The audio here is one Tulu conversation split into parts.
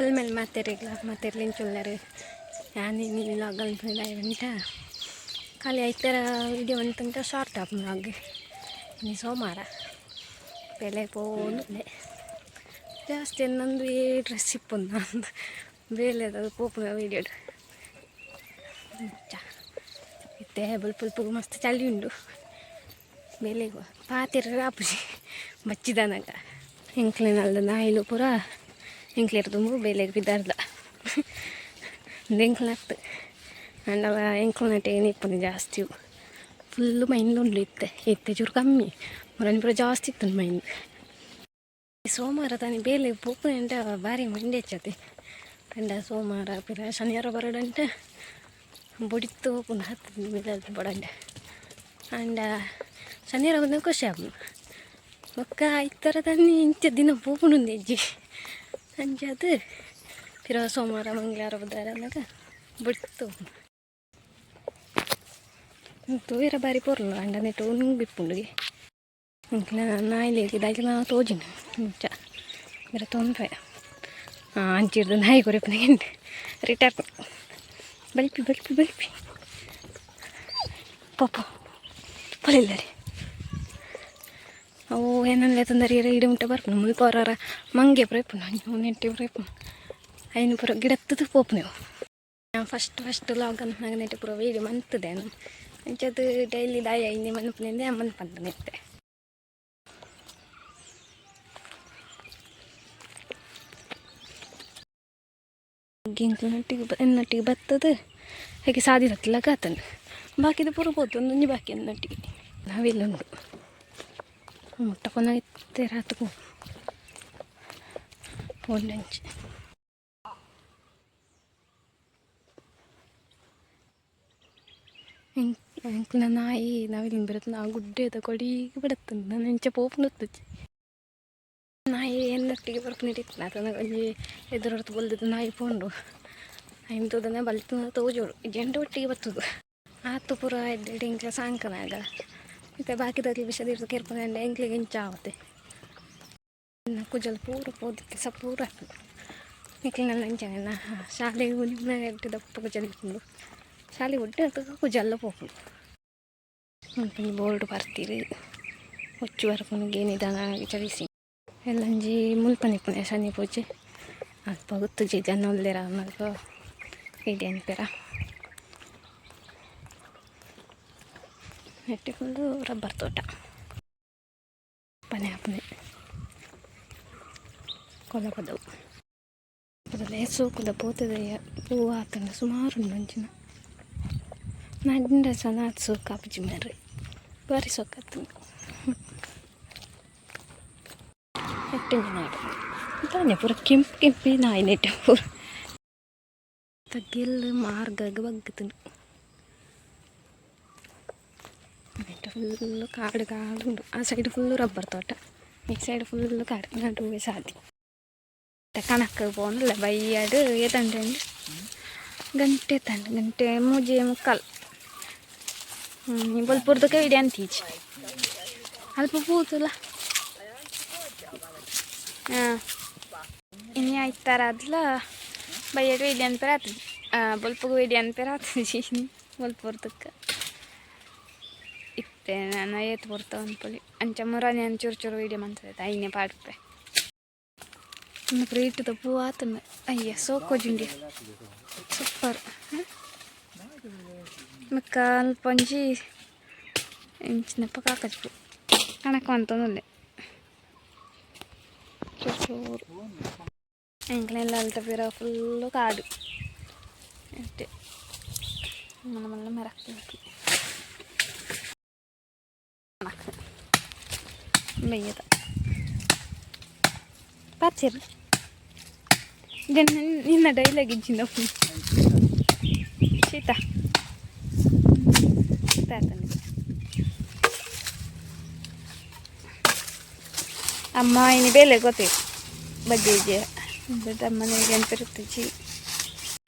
ಸೊಲ್ಮೆಲ್ ಮಾತೆರೆಗ್ಲ ಮಾತೆರ್ಲ ಇಂಚೊಲ್ಲೆರ್ ಯಾನ್ ಇನಿ ವ್ಲಾಗ್ ಮಲ್ಪುನ ಖಾಲಿ ಐತರ ವಿಡಿಯೋ ಮಂತುಂಡ ಶಾರ್ಟ್ ಆಪುಂಡು ವ್ಲಾಗ್. ಇನಿ ಸೋಮಾರ ಬೇಲೆ ಪೋವೊಂದುಲ್ಲೆ. ಜಾಸ್ತಿ ಎನ್ನೊಂದು ಏ ಡ್ರೆಸ್ ಇಪ್ಪುಂಡು ಅಂದ್ ಬೇಲೆದ ಪೋಪುನ ವೀಡಿಯೋಡ್ ಅಂಚ. ಇತ್ತೆ ಬೊಲ್ಪು ಮಸ್ತ್ ಚಳಿ ಉಂಡು. ಬೇಲೆಗ್ ಪಾತೆರ ಆಪುಜಿ ಬಚ್ಚಿದನಗ. ಎಂಕ್ಲೆನ ನಾಯಿಲು ಪೂರ ಎಂಕ್ಲೆರ್ ದುಂಬು ಬೇಲೆಗ್ ಪಿದಾರ್ದ. ಉಂದು ಎಂಕ್ಲ್ನ ಅತ್ತ್ ಆಂಡಲ ಎಂಕ್ಲ್ನಟ್ಟೆ ಇಪ್ಪುನು ಜಾಸ್ತಿ. ಫುಲ್ಲು ಮೈಂದ್ ಉಂಡು ಇತ್ತೆ ಇತ್ತೆ ಚೂರು ಕಮ್ಮಿ, ಮೊರನಿ ಪೂರ ಜಾಸ್ತಿ ಇತ್ತುಂಡು ಮೈಂದ್. ಸೋಮವಾರ ತಾನಿ ಬೇಲೆ ಪೋಪುನೆಂಟ ಬಾರಿ ಮಂಡೆ ಹೆಚ್ಚತೆ. ಪಂಡ ಸೋಮವಾರ ಪಿರ ಶನಿವಾರ ಬರೊಡಂಟ ಬೊಡಿತು ಪೋಪುಂಡು ಹತ್ತು ಬೇಲೆ ಬೊಡಂಡ. ಆಂಡ ಶನಿವಾರ ಬಂದ ಖುಷಿ ಆಪುಂಡು. ಬೊಕ್ಕ ಐತಾರ ತಾನಿ ಇಂಚ ದಿನ ಪೋಪುಂಡು ಇಜ್ಜಿ. ಅಂಚಾದ್ ಪಿರ ಸೋಮವಾರ ಮಂಗಳವಾರ ಬುಧಾರ ಅನ್ನಗ ಬೊಡಿತು ಪೋಪುಂಡು. ತೂಯೆರೆ ಬಾರಿ ಪೊರ್ಲು ಆಂಡ ನೆಟ್ ಉಂಬಿ ಇಪ್ಪುಂಡುಗೆ. ಎಂಕ್ಲೆನ ನಾಯಿಲೆಗ್ ದಾಯ್ತಲ ತೋಜುಂಡು ಇಂಚ ಪಿರ ತೊಂದರೆ. ಅಂಚಿರ್ದ್ ನಾಯಿ ಕೊರಿಪುನ ರಿಟರ್ನ್ ಬಲ್ಪಿ ಬಲ್ಪಿ ಬಲ್ಪಿ ಪೋಪ ಪೊಲಿಲ್ಲರಿ. ಅವು ಏನಲ್ಲ ತೊಂದರೆ ಇಡ ಮುಟ್ಟ ಬರ್ಪುಂಡು. ಮುಲ್ಪ ಹೊರ ಮಂಗೆ ಪೂರ ಇಪ್ಪುಂಡು, ನೆಟ್ಟಿ ಪೂರ ಇಪ್ಪುಂಡು. ಐನ್ ಪೂರ ಗಿಡತ್ತದು ಪೋಪುನೆವು. ನಾನು ಫಸ್ಟ್ ಫಸ್ಟ್ ವ್ಲಾಗ್ ಅನ್ಪುನಗ ನೆಟ್ ಪೂರ ವೀಡಿಯೋ ಮಂತುದೆ ಯಾನ್. ಅಂಚಾದ್ ಡೈಲಿ ದಾಯ ಇನಿ ಮನ್ಪುನೆಂದೆ ಮನ್ಪಂದು ನೆತ್ತೆ. ಎಂಕ್ಲೆನೊಟ್ಟಿಗೆ ಎನ್ನೊಟ್ಟಿಗೆ ಬತ್ತದು ಹೇಗೆ ಸಾದಿ ತತ್ತಲಕ ಆತುಂಡು. ಬಾಕಿದ ಪೂರ ಪೋತು, ಒಂದೊಂಜಿ ಬಾಕಿ ಎನ್ನೊಟ್ಟಿಗೆ. ನಾವೆಲ್ಲುಂಡು ಮುಟ್ಟ ಪೋನಗ ಇತ್ತೆ ರಾತ್ ಪೋ ಪೋಂಡಂಚಿ. ಎಂಕ್ಲೆನ ನಾಯಿ ನವಿಲಿನ್ ಬರತ್ನ ಆ ಗುಡ್ಡೆದ ಕೊಡಿಗ್ ಬಡತ್ತುಂಡು. ನನ ಇಂಚ ಪೋಪುಂಡು ಗೊತ್ತುಜ್ಜಿ. ನಾಯಿ ಎನ್ನೊಟ್ಟಿಗೆ ಬರ್ಪುನೆಟ್ ಇತ್ತಿನ ಅತನ ಒಂಜಿ ಎದುರುರ್ದು ಬೊಲ್ದುದ ನಾಯಿ ಪೋಂಡು. ಐನ್ ತೂದನೆ ಬಲ್ತುನ ತೋಜೋಡು, ಇಜ್ಜಂಡ ಒಟ್ಟಿಗೆ ಬತ್ತುದು. ಆತು ಪೂರ ಎಡ್ಡೆಡ್ ಎಂಕ್ಲ ಸಾಂಕನಾಗ. ಇತ್ತೆ ಬಾಕಿದಕ್ಲ್ ವಿಷ ದೀಡ್ದ್ ಕೆರ್ಪುನ ಎಂಕ್ಲೆಗ್ ಇಂಚ ಆವತೆ. ಕುಜಲ್ ಪೂರ ಪೋದಿತ್ತೆ ಸ ಪೂರ ಆಪುಂಡು. ನಿಕ್ಲೆನೆಲ್ಲ ಅಂಚನೆ ಶಾಲೆಗ್ ಎಡ್ಡೆ ದಪ್ಪ ಕುಜಲ್ ಇಪ್ಪುಂಡು. ಶಾಲೆ ಒಡ್ಡೆ ಕುಜಲ್ಲ ಪೋಪುಂಡು. ಮುಲ್ಪ ಬೋರ್ಡ್ ಪಾಡ್ದೆರ್. ಒಚ್ಚು ಬರ್ಪುಂಡು ಗೇನಿದಾನ ಚಲಿಸಿ ಎಲ್ಲಂಜಿ ಮುಲ್ಪನೆ ಇಪ್ಪುನೆ ಶನಿ ಪೂಜೆ. ಅಲ್ಪ ಗೊತ್ತುಜಿ ಜನ ಉಲ್ಲೆರ ಅಲ್ಪ ಇಡಿ ಅನ್ಪೆರ. ನೆಟ್ಟ್ ಫುಲ್ಲು ರಬ್ಬರ್ ತೋಟ. ಪನೆ ಆಪುನೆ ಕೊಲಪದವು ಸೋಕುದ ಪೋತುದ ಪೂ ಆತುಂಡು ಸುಮಾರು ಉಂಡು ಅಂಚಿನ. ನಡ್ಂಡ ಸಹ ಸೋಕು ಆಪುಜಿ ಮಾರ್ರೆ, ಬಾರಿ ಸೋಕಾತುಂಡು. ನೆಟ್ಟೊಂಜಿ ನಾಡು ದಾನೆ ಪೂರ ಕೆಂಪು ಕೆಂಪು ನಾಯಿ ನೆಟ್ ಪೂರ ಗೆಲ್ಲು ಮಾರ್ಗಗ್ ಬಗ್ಗುದುಂಡು. ನೆಟ್ ಫುಲ್ಲು ಕಾಡು ಕಾಡು ಉಂಡು. ಆ ಸೈಡ್ ಫುಲ್ಲು ರಬ್ಬರ್ ತೋಟ, ಈ ಸೈಡ್ ಫುಲ್ಲು ಕಾಡು, ನಡುವೆ ಸಾದಿ. ಕಣಕ್ ಪೋವೊಂದುಲ್ಲೆ ಬಯ್ಯಡ್. ಏತಂಟೆ ಗಂಟೆ ಎತ್ತಂಡು ಗಂಟೆ 3:45. ಬೊಲ್ಪುರ್ದಕ್ಕೆ ಇಡಿ ಅಂತೀಚಿ ಅಲ್ಪ ಪೂತುಲ. ಹಾಂ, ಇನಿ ಐತಾರ ಆದ್ಲ ಬಯ್ಯಡ್ ಇಡಿ ಅನ್ಪೆರ ಆತುಜಿ, ಬೊಲ್ಪುಗು ಇಡಿ ಅನ್ಪೆರ ಆತುಜಿ ಇನಿ ಬೊಲ್ಪುರ್ದಕ್ಕೆ. ಇತ್ತೆ ನಾನು ಏತ್ ಪೊರ್ತು ಅನ್ಪೊಲಿ. ಅಂಚ ಮುರಾನಿ ಚೂರು ಚೂರು ವೀಡಿಯೋ ಮಂತದೆ, ಐನೆ ಪಾಡ್ಪೆ. ಪೂರ ಪೂ ಆತುಂಡು. ಅಯ್ಯ ಸೋಕೋಜುಂಡಿ ಸೂಪರ್. ಬೊಕ್ಕ ಅಲ್ಪ ಒಂಜಿ ಇಂಚಿನಪ್ಪ ಕಾಕಜಿ ಪೂ ಕಣಕ್ ಮಂತೊಂದುಲ್ಲೆ ಚೂರು ಚೂರು. ಎಂಕ್ಲೆನ ಅಲ್ತ ಪಿರ ಫುಲ್ಲು ಕಾಡು ಅಷ್ಟೇ, ಮಲ್ಲ ಮಲ್ಲ ಮರಕ್ ಕಣಕ್ ಬಯ್ಯದ ಪಾಚೆರ್. ನಿನ್ನ ಡೈಲಾಗ್ ಇಜ್ಜಿಂದ ಶೀತ ಆತನಿಗೆ. ಅಮ್ಮ ಇನಿ ಬೇಲೆ ಗೊತ್ತೇ ಬಜ್ಜೆ ಇಜ್ಜೆ ಅಮ್ಮನಿಗೆ ಅನ್ಪಿರುತ್ತಿಜ್ಜಿ.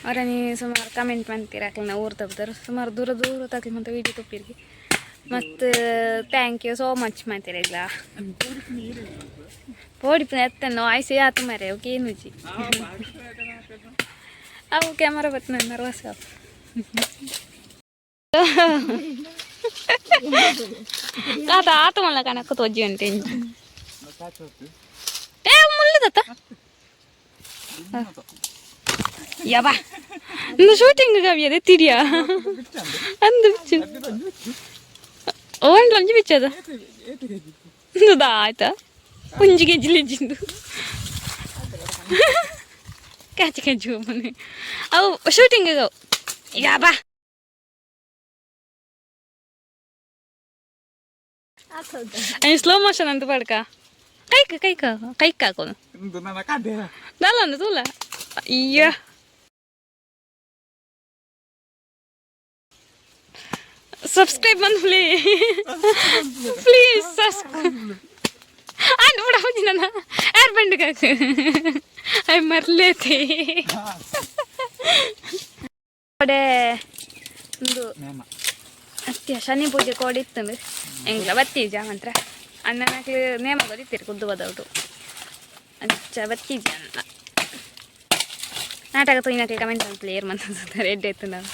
ಅವರನಿ ಸುಮಾರು ಕಮೆಂಟ್ ಮಂತೀರ ಅಕ್ಲೆನ ಊರು ತಪ್ಪುದಾರ. ಸುಮಾರು ದೂರ ದೂರ ತಕ್ಲಿ ಮಂತ ವೀಡಿಯೋ ತಪ್ಪಿರ್ಗೆ. ಮತ್ತು thank you so much ಮಾತಿರಗ್ಲ. ಪೋಡಿಪುನ ಎತ್ತನ್ನು ಆಯ್ಸೆ ಆತು ಮರೆ, ಓಕೆ. ಏನುಜಿ, ಅವು ಕ್ಯಾಮರಾ ಬತ್ತು, ನರ್ವಸ್. ಕಾತ ಆತು ಮಲ್ಲ ಕಣಕ್ಕ ತೋಜಿ ಉಂಟು. ಏ, ಮುಲ್ಲದತ್ತ ಯಬಾ. ಇಂದು ಶೂಟಿಂಗ್ ಕವಿಯದೆ ತಿರಿಯಾ ಅಂದು ಬಿಚ್ಚು ಓಂಡ್ಲ ಒಂಜಿ ಬಿಚ್ಚದ ಇಂದುದಾ ಆಯ್ತಾ? ಒಂಜಿ ಕೆಜಿ ಲಿಜ್ಜಿಂದು ಕ್ಯಾಚ್ ಕ್ಯಾಚ್ ಮನೆ. ಅವು ಶೂಟಿಂಗ್ ಯಬಾ. ಸ್ಲೋ ಮೋಷನ್ ಅಂತ ಪಡ್ಕ ಕೈಕ್ ಕೈಕ್ ಕೈಕ್ ಹಾಕೋನು. ದಾಲ ತೂಲ ಅಯ್ಯ. ಸಬ್ಸ್ಕ್ರೈಬ್ ಬಂದ್ಲಿ ಪ್ಲೀಸ್. ಸಬ್ಸ್ಕ್ರೈಬ್ ಅಂಡ್ ಬಿಡ ನನ್ನ ಯಾರು ಬಂಡು ಕಾಕು I ಮರ್ಲೇತಿ ಕೋಡೆ ಒಂದು ಅತ್ಯ ಶನಿ ಪೂಜೆ ಕೋಡೆ ಇತ್ತು. ಎಂಗ್ಲ ಬತ್ತೀಜ ಮಾತ್ರ ಅಣ್ಣನಕ್ಲು ನೇಮ ಬರೀತೀರಿ ಕುದ್ದು ಬದೌಟು. ಅಂಚ ಬತ್ತೀಜ ಅನ್ನ ನಾಟಕ ತೂಯಿನಕ್ಲು ಕಮೆಂಟ್ ಅಂತ ಏರ್ ಮಂತ ಎಡ್ಡೆ ಇತ್ತು. ನಾವು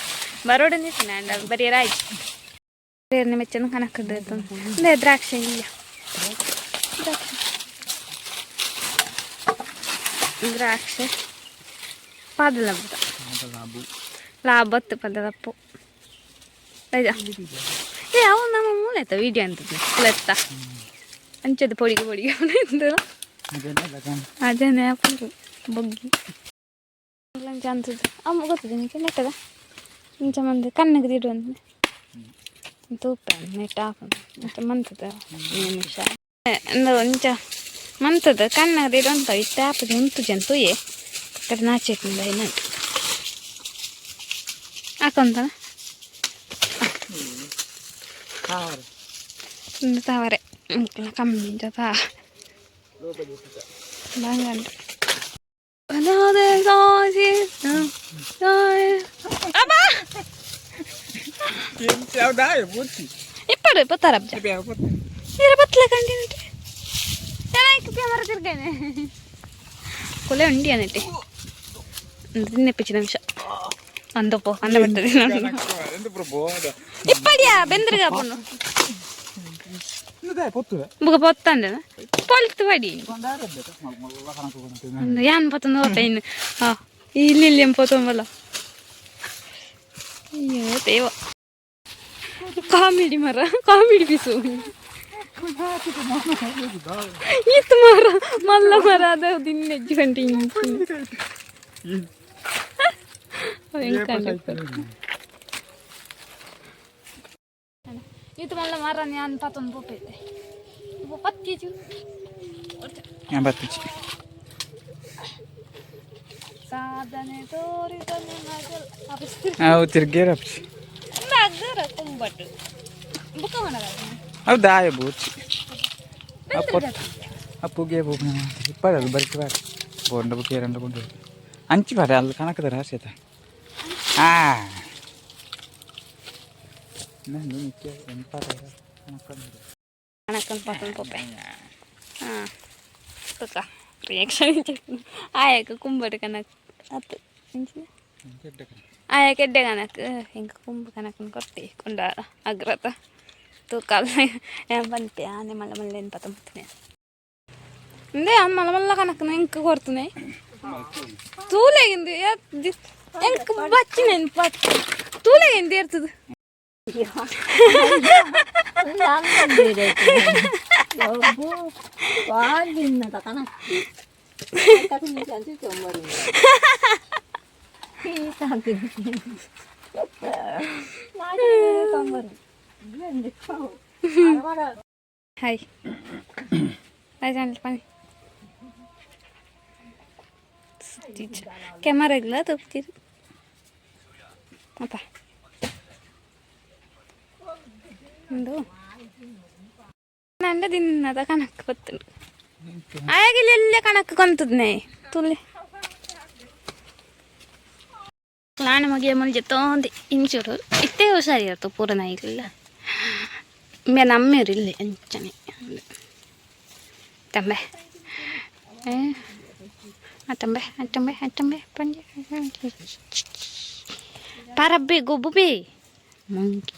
ಬರೋಡನೆ ಅಂಡ ಬರೀ ಆಯ್ತು. ಮೆಚ್ಚನ ಕನಕದ್ದು ಇತ್ತು. ದ್ರಾಕ್ಷಿ ಇಲ್ಲ, ದ್ರಾಕ್ಷಿ ದ್ರಾಕ್ಷಿ ಪಾದಲ ಲಾಭತ್ತು ಪದಲಪ್ಪು. ಏ, ಅವು ನಮ್ಮ ಮೂಲೆ ವಿಡಿಯೋ ಅಂತ ಕುಲೆತ್ತ ಅಂಚದ ಪೊಡಿಗೆ ಪೊಡಿಗೆ ಅದೇನೆ ಬೊಗ್ಗಿ ಅಂಚ ಅಂತದ್ದು ಅಮ್ಮ ಗೊತ್ತದೆ ನಿಂಗೆ. ನೆಟ್ಟದ ಇಂಚ ಮಂದಿ ಕಣ್ಣಿಗೆ ದಿಡು ಅಂತ ತೂಪ ನೆಟ್ ಹಾಕೊಂಡು ಮತ್ತೆ ಮಂತದ ನಿಮಿಷ ಅಂದು ಒಂಚ ಮಂತದ ಕಣ್ಣಗೆ ದಿಡು ಅಂತ ಇತ್ತೆ ಆಪದ ಉಂತು ಜನ ತೂಯೆ ಕಡೆ ನಾಚೆಟ್ಟಿಂದ ಏನಂತ ಹಾಕೊಂತಾನ ತಾವರೆ ಕಮ್ಮಿ ಜೊತೆ ಬಂಗಂಡ. ಅಬ್ಬಾ, ಇಪ್ಪಡು ಇಪ್ಪತ್ತಾರಬ್ಜ ಇರ ಬತ್ತಲ ಕಂಡಿನಟೆ ಕ್ಯಾಮರಾ ತಿರ್ಗೇನೆ ಕೊಲೆ ಉಂಡಿ ಅನ್ನಟ್ಟೆ ತಿನ್ನೆಪ್ಪಿಚ್ಚಿ ನಿಮಿಷ ಅಂದಪ್ಪೋ ಅಂದ ಬರ್ತದೆ. ಇಪ್ಪಡಿಯಾ ಬೆಂದ್ರಿಗ ಪೊಣ್ಣು ಬುಗ ಪೊತ್ತಂದೆ ಪೊಲ್ತು ಪಡಿ. ಯಾನ್ ಪತ್ತೊಂದು ಹೋತ ಇನ್ನು. ಹಾ, ಇಲ್ಲಿ ಇಲ್ಲಿ ಪೊತ್ತೊಂಬಲ್ಲ. ಅಯ್ಯೋ ದೇವ, ಕಾಮಿಡಿ ಮರ, ಕಾಮಿಡಿ ಪೀಸು ಇತ್ತು ಮರ, ಮಲ್ಲ ಮರ ಅದ ದಿನ ಗಂಟೆ. ಇತ್ತು ಮಲ್ಲ ಮರ, ನಾನು ಪತ್ತೊಂದು ಪೋಪೈತೆ ಪತ್ತಿ. ಬತ್ತಿಚ್ಚಿ. ಸಾಧನೆ ತೋರಿದನೆ. ಅವು ತಿರ್ಗೇರ ಅಪ್ಚಿ. ಕುಂಬಟ್ಟು ಬುಕ್ಕ. ಅವು ದಾಯ ಬೂಚಿ ಅಪ್ಪುಗೆ ಬೋಪನ ಇಪ್ಪದು ಬರಿಕೆ ಬಾರ ಬೋಂಡ ಬುಕ್ ಏರಂಡ ಕೊಂಡು ಅಂಚಿ ಬಾರೆ ಅಲ್ಲಿ ಕಣಕದ ರಾಶಿ ಆ ನಂದು ನಿತ್ಯ ಎಂಪಾರ. ಕಣಕ್ಕನ್ ಪತ್ತೊಂದು ಪೊಪ್ಪೆ. ಹಾಂ, ತುಕ್ಕ ರಿಯಾಕ್ಷನ್ ಆಯಕ ಕುಂಬಡು ಕನಕ್ ಅತ್ತು ಆಯ ಕೆಡ್ಡೆ ಕನಕ್ ಹಿಂಗೆ ಕುಂಬು ಕನಕನ್ ಕೊರ್ತಿ ಕೊಂಡ ಅಗ್ರತ ತೂಕ ಬಂತೆ. ಆನೆ ಮಲ್ಲ ಮಲ್ಲ ಏನು ಪತ್ತೊಂಬತ್ತನೇ ಇಂದೇ ಅನ್ ಮಲ್ಲ ಮಲ್ಲ ಕನಕ್ನ ಎಂಕ್ ಕೊರ್ತುನೆ ತೂಲೆಗಿಂದು ಎಂಕ್ ಬಚ್ಚಿನ ಪತ್ ತೂಲೆಗಿಂದು ಇರ್ತದೆ. ಹಾಯ್ ಹಾಯ್ ಚಾನಲ್ ಪಾನಿ ಕ್ಯಾಮರಾ ಇಲ್ಲ ತಪ್ತೀರಿ ಅಪ್ಪ. ಉಂದು ನಂಡ ದಿನದ ಕಣಕ್ ಬತ್ತುಂಡು. ಆಯಾಗಿಲ್ಲ ಎಲ್ಲ ಕಣಕ್ ಕೊಂತದ್ನೆ ತುಲೆ ಲಾಣ ಮಗಿಯ ಮುಂಜೆ ತೋಂದಿ ಇಂಚೂರು ಇತ್ತೇ ಹುಷಾರಿ ಇರ್ತು ಪೂರ ನಾಯಿಗಳಿಲ್ಲ. ಮೇ ನಮ್ಮೇರು ಇಲ್ಲಿ ಅಂಚನೆ ತಂಬೆ ತಂಬೆ ತಂಬೆ ತಂಬೆ ಪಂಜೆ ಪರಬ್ಬೆ ಗೊಬ್ಬು ಮಂಕಿ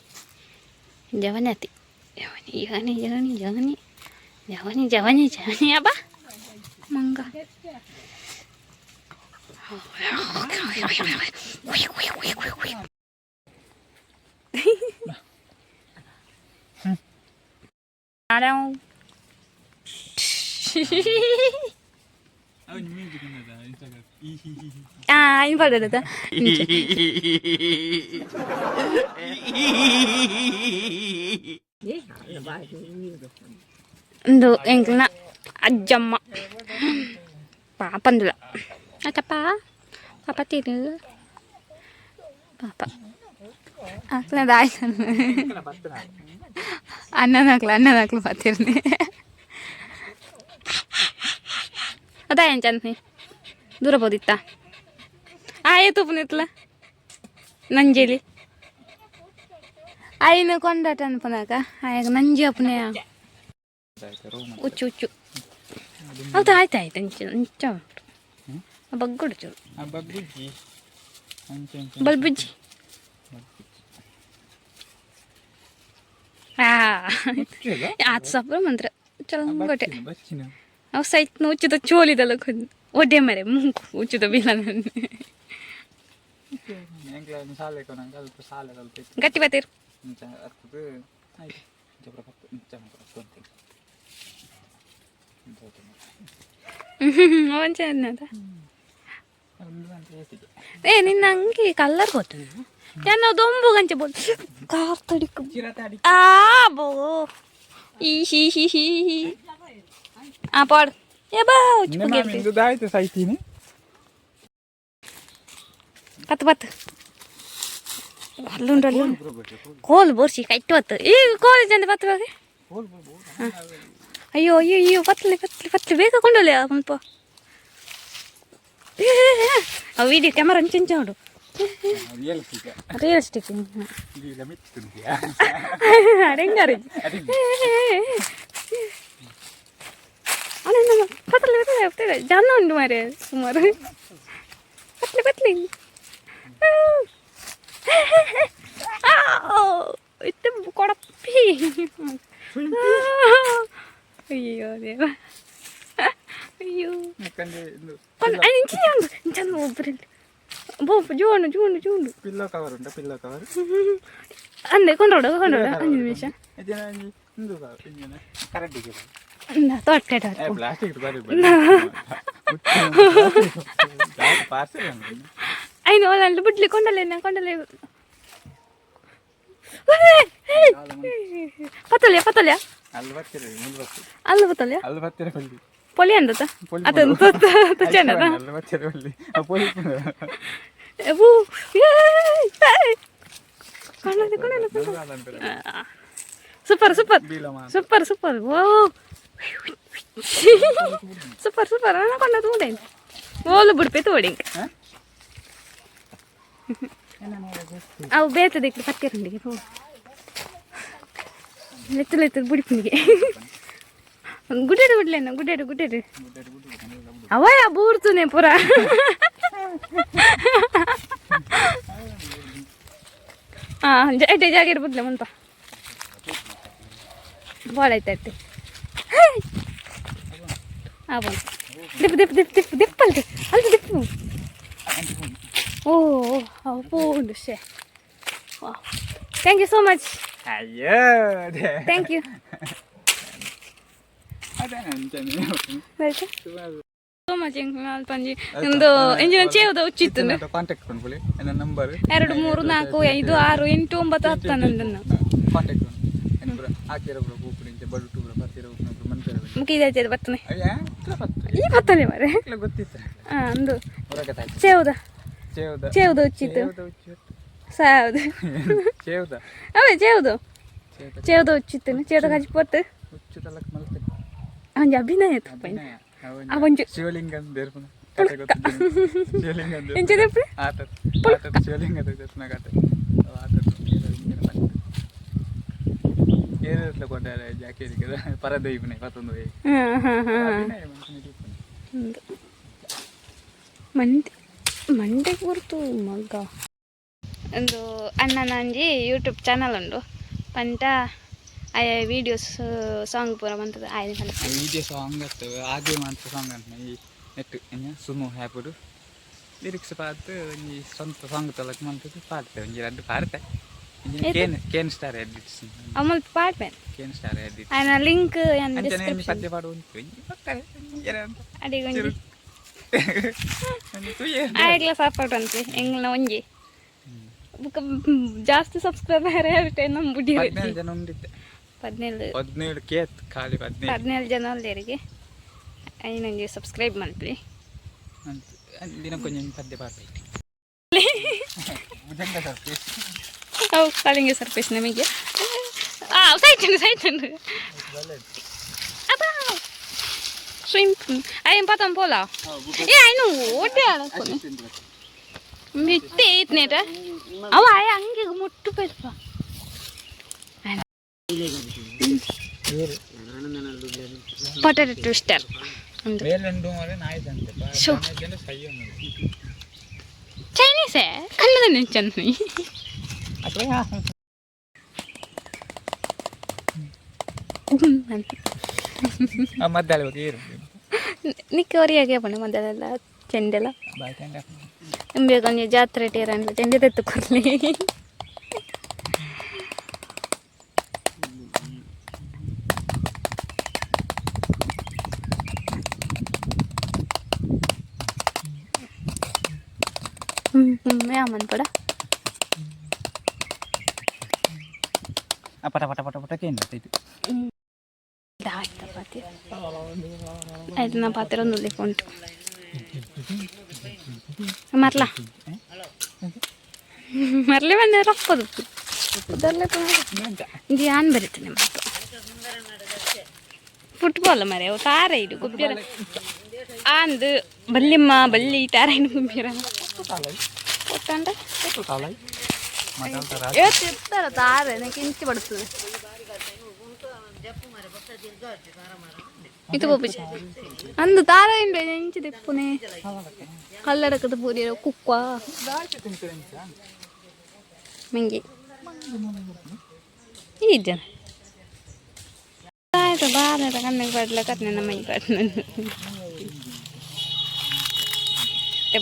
ಜವನತಿ ಜವನಿ ಜವನಿ ಜವನಿ ಜವನಿ ಜವನಿ ಜವನಿ ಜವನಿ ಅಬ್ಬ ಮಂಗ. ಆ ಇನ್ ಒಂದು ಎಂಕ್ಲನ ಅಜ್ಜಮ್ಮ ಪಾಪಂದುಲ ಅತ್ತಪ್ಪ ಪಾಪ ತಿರು ಪಾಪ ಅಕ್ಲ ದಾಯ್ ಅಣ್ಣನ ಹಾಕ್ಲ ಅಣ್ಣನ ಹಾಕ್ಲು ಬಾತಿರ್ನಿ ಅದ ಎಂಚಂತ ದೂರ ಬೋದಿತ್ತ ಆಯ್ ತುಪ್ಪನಿತ್ಲ ನಂಜೇಲಿ ಆಯ್ನ ಕೊಂಡಾಟ ಅನ್ಪನಾಕ ಆಯಾಗ ನಂಜಿ ಅಪ್ಪನೆ ಉಚ್ಚು ಉಚ್ಚು ಹೌದು ಆಯ್ತು ಆಯ್ತು ಅಂಚ ಅಂಚ ಬಗ್ಗುಡು ಚೂರು. ಬಗ್ಗುಜ್ಜಿ. ಬಲ್ಬುಜ್ಜಿ. ಆತು ಸಪ್ರ ಮಂತ್ರ ಚಲಂಗೋಟೆ. ಬಚ್ಚಿನ. ಅವು ಸೈತ್ ಉಚ್ಚುದ ಚೋಲಿದಲ್ಲ ಒಡ್ಡೆ ಮರೆ ಮುಂಕು ಉಚ್ಚುದ ಬಿಲ್ಲ. ಸಾಲೆ ಅಲ್ಪ ಸಾಲೆ ಅಲ್ಪ. ಗಟ್ಟಿ ಬತ್ತೀರ್. ಇಂಚ ಅರ್ತದ ಆಯ್ತು ಇಂಚ ಪೂರ ಪತ್ತು ಇಂಚ ಮಾತ್ರ ಪತ್ತು ಅಂತ. ಒಂಚ ಏ ನಿನ್ನ ಅಂಗಿ ಕಲ್ಲರ್ ಗೊತ್ತು ನಾನು ದೊಂಬು ಗಂಚೆ ಬೋಲ್ ಕಾರ್ ತಡಿಕು ಆ ಬೋ ಈ ಹಿ ಹಿ ಹಿ ಹಿ ಆ ಪಾಡು ಏ ಬಾ ಉಚ್ಚು. ಆಯ್ತು ಸಾಯ್ತೀನಿ. ಪತ್ತು ಪತ್ತು ಅಲ್ಲುಂಡು ಅಲ್ಲುಂಡು ಕೋಲು ಬೋರ್ಸಿ ಕೈಟ್ಟು ಬತ್ತು ಈಗ ಕೋಲು ಚಂದ ಪತ್ತು ಬಾಗೆ. ಅಯ್ಯೋ ಅಯ್ಯೋ ಅಯ್ಯೋ, ಪತ್ಲಿ ಪತ್ಲಿ ಪತ್ಲಿ, ಬೇಗ ಕೊಂಡೋಲೆ ಮುಲ್ಪ. ಆ ವಿಡಿಯೋ ಕ್ಯಾಮರಾ ಅಂಚು ಉಂಟು. ರಿಯಲಿಸ್ಟಿಕ್. ರಿಯಲಿಸ್ಟಿಕ್. ಅಡೆಂಗಾರೆ ಅಣ್ಣ, ಪತ್ಲಿ ಪತ್ಲಿ ಪತ್ಲಿ ಜನ ಉಂಟು ಮಾರೆ ಸುಮಾರು. ಪತ್ಲಿ ಪತ್ಲಿ ಇತ್ತು ಕೊಡಪ್ಪಿ. ಅಯ್ಯೋ ದೇವ, ಅಯ್ಯೋ. ಇಂಚಿನ ಇಂಚನ ಒಬ್ಬರಲ್ಲಿ ಬೋ zone zone zone. Pillow cover ಉಂಟಾ? Pillow cover. ಅಂದೆ ಕೊಂಡೋಡು ಕೊಂಡೋಡು 5 ನಿಮಿಷ. ತೋಟ. Plastic parcel. ಐನು ಅಲ್ಲಿ ಬಿಡ್ಲಿ ಕೊಂಡಲೆ ಕೊಂಡಲೆ ಪತ್ತಲ್ಯ ಪತ್ತಲ್ಯ. ಅಲ್ಲಿ ಬರ್ತೀರಿ ಮುಂದೆ ಬರ್ತೀರಿ. ಅಲ್ಲ ಪತ್ತಲ್ಯ. ಅಲ್ಲಿ ಬರ್ತೀರ ಬಲ್ಲಿ. ಪೊಲಿ ಅಂದತ ಅದೊಂದು ತುಚ್ಚಂದದ. ಅಲ್ಲಿ ಬರ್ತೀರ ಬಲ್ಲಿ ಪೊಲಿ. ಓ ಕೊಂಡಲೆ ಕೊಂಡಲೆ. Super super super super ಓ ಸೂಪರ್ ಸೂಪರ್ ಅನ್ನ ಕೊಂಡ ತೂಡೆ ಓಲು ಬಿಡ್ಪೆ ತೋಡಿ. ಅವು ಬೇತದ ಪತ್ತಿರಂಡಿಗೆ ಪೋ ಲೆತ್ತು ಲೆತ್ತು ಬುಡಿಪುನಿಗೆ ಗುಡ್ಡೆಡು ಗುಡ್ಲೇನ ಗುಡ್ಡೆಡು ಗುಡ್ಡೆಡು ಅವಯ ಬೂರ್ತುನೆ ಪೂರ. ಹಾಂ ಎಡ್ಡೆ ಜಾಗ ಬುಡ್ಲೆ ಮುಂತ ಭಾಳ ಆಯ್ತು. ಹಾಂ ಬಂತು. ದಿಪ್ ದಿಪ್ ದಿಪ್ ದಿಪ್ ದಿಪ್ ಅಲ್ರಿ ಅಲ್ರಿ ದಿಪ್ಪು. ಓ ಪೋಂಡು ಶೇ. Thank you so much. ಅಯ್ಯೋ. Thank you so much. ಪಂಜಿ ಒಂದು ಎಂಜಿನ ಚೇವದ ಉಚ್ಚಿತ್ತು. ಕಾಂಟ್ಯಾಕ್ಟ್ ಕೊಂಡ್ಕೊಳ್ಳಿ ನನ್ನ ನಂಬರ್. 2 3 4 5 6 8 9 10 11. ಕಾಂಟ್ಯಾಕ್ಟ್ ಕೊಂಡು ಹಾಕಿರೋ ಕೂಪುಡಿ ಬಡು ಟೂಬ್ರ ಪತ್ತಿರೋ ಮನ್ಪೇರ. ಮುಖ ಬರ್ತನೆ. ಅಯ್ಯ. ಈ ಬರ್ತನೆ ಮರೆ. ಗೊತ್ತಿತ್ತು. ಹಾಂ ಅಂದು ಚೇವದ. ಚೇವದ. ಚೇವದ ಉಚ್ಚಿತ್ತು ಸಾವುದು. ಚೇವದ. ಅವೇ ಚೇವದು ಚೇವದ ಉಚ್ಚಿತ್ತು ಚೇವದ ಕಜಿ ಪೊತ್ತು. ಉಚ್ಚು ತಲಕ್ ಮಲ್ತೆ. ಅವನ ಅಭಿನಯ ತಪ್ಪ ಅವೊಂಜಿ. ಶಿವಲಿಂಗ ದೇರ್ಪುನ ಶಿವಲಿಂಗ. ಎಂಚ ದೇರ್ಪುನ? ಆತ ಆತ ಶಿವಲಿಂಗ ದೇರ್ಪುನ ಕತೆ ಆತ. ಏರಿಟ್ಲ ಕೊಂಡಾರೆ ಜಾಕೇರಿ ಪರದೊಯ್ಪುನೆ ಪತ್ತೊಂದು. ಹಾಂ ಹಾಂ ಹಾಂ. ಒಂದು ಮಂಡೆ ಮಂಡೆಗೆ ಗುರ್ತು ಮಗ್ಗ. ಒಂದು ಅಣ್ಣನ ಒಂಜಿ ಯೂಟ್ಯೂಬ್ ಚಾನಲ್ ಉಂಡು ಪಂಟ ಆಯ ವೀಡಿಯೋಸ್ ಸಾಂಗ್ ಪೂರ ಬಂತದ ಆಯ್ತು ಪಂಡ. ವೀಡಿಯೋ ಸಾಂಗ್ ಆಗ್ತವೆ ಆದೇ ಮಾತ್ರ ಸಾಂಗ್ ಅಂತ ಈ ನೆಟ್ ಸುಮು ಹ್ಯಾಪುಡು ಲಿರಿಕ್ಸ್ ಪಾತ್ ಒಂಜಿ ಸ್ವಂತ ಸಾಂಗ್ ತಲಕ್ ಮಂತದ್ದು ಪಾಡ್ತೆ, ಒಂಜಿ ರಡ್ಡು ಪಾಡ್ತೆ. ಕೇನ್ ಕೇನ್ ಸ್ಟಾರ್ ಎಡಿಟ್ಸ್. ಅಮಲ್ ಪಾಡ್ಪೇನ್. ಕೇನ್ ಸ್ಟಾರ್ ಎಡಿಟ್. ಆಯ್ನ ಲಿಂಕ್ ಯಾನ್ ಅಂಚನೆ ಒಂಜಿ ಡಿಸ್ಕ್ರಿಪ್ಷನ್. ಪದ್ಯ ಪಾಡು ಉಂಟು ಒಂಜಿ ಪಕ್ಕನೆ ಒಂಜಿ ಅಂತ. ಅಡಿಗೆ ಒಂಜಿ. ಒಂಜಿ ತುಯ್ಯೆ. ಆಯ್ಗ್ಲ ಸಪೋರ್ಟ್ ಅಂತೆ ಎಂಗ್ಲ ಒಂಜಿ ಬುಕ್ಕ ಜಾಸ್ತಿ ಸಬ್ಸ್ಕ್ರೈಬರ್ ನಮ್ಮ ಬುಡಿ. 17 ಜನ ಉಂಡಿತ್ತೆ. 17. 17 ಕೇತ್ ಖಾಲಿ 17. 17 ಜನ ಅಲ್ಲೇರಿಗೆ ಐನೊಂಜಿ ಸಬ್ಸ್ಕ್ರೈಬ್ ಮಲ್ಪಿ. ಅಂತ ದಿನಕ್ಕೊಂಜಿ ಒಂಜಿ ಪದ್ಯ ಪಾಡ್ತೈತಿ ಭುಜಂಗ ಸರ್ಪೇಶ್. ಅವು ಕಾಳಿಂಗ ಸರ್ಪೇಶ್ ನಮಗೆ ಆ ಸೈಟ್ ಸೈಟ್ ಅಬ್ಬಾ ಸ್ವಿಮ್ ಅಯ್ಯ ಪತಂ ಪೋಲ ಏ ಐನು ಓಟೆ ಆಡಕೋನೆ ಇತ್ತೆ ಇತ್ನೇಟ ಅವ ಆಯ ಹಂಗೆ ಮುಟ್ಟು ಪೆಲ್ಪ. ಪೊಟೆಟೊ ಟ್ವಿಸ್ಟರ್ ಒಂದು. ಬೇಲೆಂಡು ಮಾರೆ ನಾಯಿ ಸಂತೆ. ಶೋ. ಸೈ. ಚೈನೀಸೇ ಕನ್ನಡ ನೆಂಚಂದು. ಅಥವಾ ಮದ್ದಾಳೆ ಬಗ್ಗೆ ಏರು. ನಿಕ್ಕ ಅವರಿಗೆ ಪಂಡ ಮೊದಲೆಲ್ಲ ಚೆಂಡೆಲ್ಲ. ಬಾಯ್ ಚಂಡ. ಇಂಬೆ ಕೊಂಚ ಜಾತ್ರೆ ಟೇರನ್ಲ ಚೆಂಡೆ ತೆತ್ತು ಕೊರ್ಲಿ. ಹ್ಞೂ ಹ್ಞೂ ಯಾಮನ್ ಪಡ. ಆ ಪಟ ಪಟ ಪಟ ಪಟ ಕೇಂದ್ರ ಇದು. ದಾಟ್ತ ಪಾತಿ ಆಯ್ತು ನಾ ಪಾತ್ರೆ ಒಂದು ಉಂಟು ಮರ್ಲ ಮರ್ಲೆ ಬಂದ ರಪ್ಪದು ಅದರಲ್ಲೇ ಆನ್ ಬರೀತಾನೆ ಮತ್ತು ಫುಟ್ಬಾಲ್ ಮರೆ ಅವು ತಾರೆ ಇದು ಗುಬ್ಬಿರ ಆಂದು ಬಲ್ಲಿಮ್ಮ ಬಲ್ಲಿ ತಾರೆ ಇದು ಗುಬ್ಬಿರ ಕೊಟ್ಟಂಡ. ಇರ್ತಾರ ತಾರೆ ನನಗೆ ಇಂಚಿ ಬಡ್ತದೆ ಇದು ಪೋಪುಜಿ ಅಂದು ತಾರ ಇಂಡೆ ಎಂಚಿ ದೆಪ್ಪುನೆ ಕಲ್ಲಡಕದ ಪೂರಿ ಕುಕ್ವ ಮಂಗಿ ಇಜ್ಜನ ಆಯ್ತು ಬಾರ ಕಣ್ಣಿಗೆ ಬಡ್ಲ ಕತ್ನೆ ನಮ್ಮ ಮಂಗಿ ಕಟ್ನ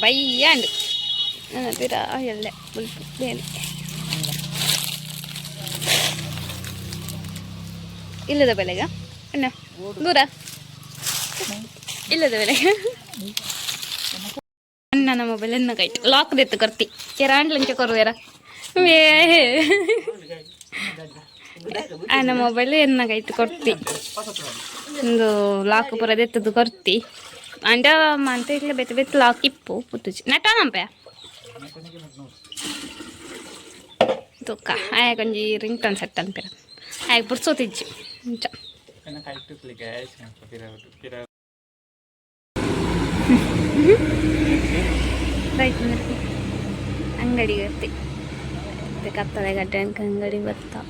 ಬಯ್ಯಾಂಡು ನನ್ನ ಪಿರ ಎಲ್ಲ ಬುಲ್ಪು ಬೇಲೆ ಇಲ್ಲದ ಬೆಲೆಗ ಅಣ್ಣ ದೂರ ಇಲ್ಲದ ಬೆಲೆಗ ಅಣ್ಣ ಮೊಬೈಲ್ ಎನ್ನ ಕೈಟ್ ಲಾಕ್ ದೆತ್ತು ಕೊರ್ತಿ ಕೆರಾಂಡ್ಲಂಚ ಕೊರುವೆರ ಅಣ್ಣ ಮೊಬೈಲ್ ಎನ್ನ ಕೈಟ್ ಕೊರ್ತಿ ಒಂದು ಲಾಕ್ ಪೂರ ದೆತ್ತದು ಕೊರ್ತಿ ಅಂಡ ಮಂತ ಇಟ್ಲೆ ಬೆತ್ತ ಬೆತ್ತ ಲಾಕ್ ಇಪ್ಪು ಪುತ್ತುಚಿ ನಟಾನಂಪೆ ತುಕ್ಕ ಆಯ ಕೊಂಜಿ ರಿಂಗ್ ಟೋನ್ ಸೆಟ್ ಅನ್ಪಿರ ಆಯ್ ಪುರ್ಸೋತಿಜ್ಜಿ ಅಂಚ. ರೈಟ್ ಅಂಗಡಿಗೆ ಬರ್ತಿ ಕತ್ತಲೆ ಗಡ್ಡೆ ಅಂಗಡಿ ಬರ್ತಾ.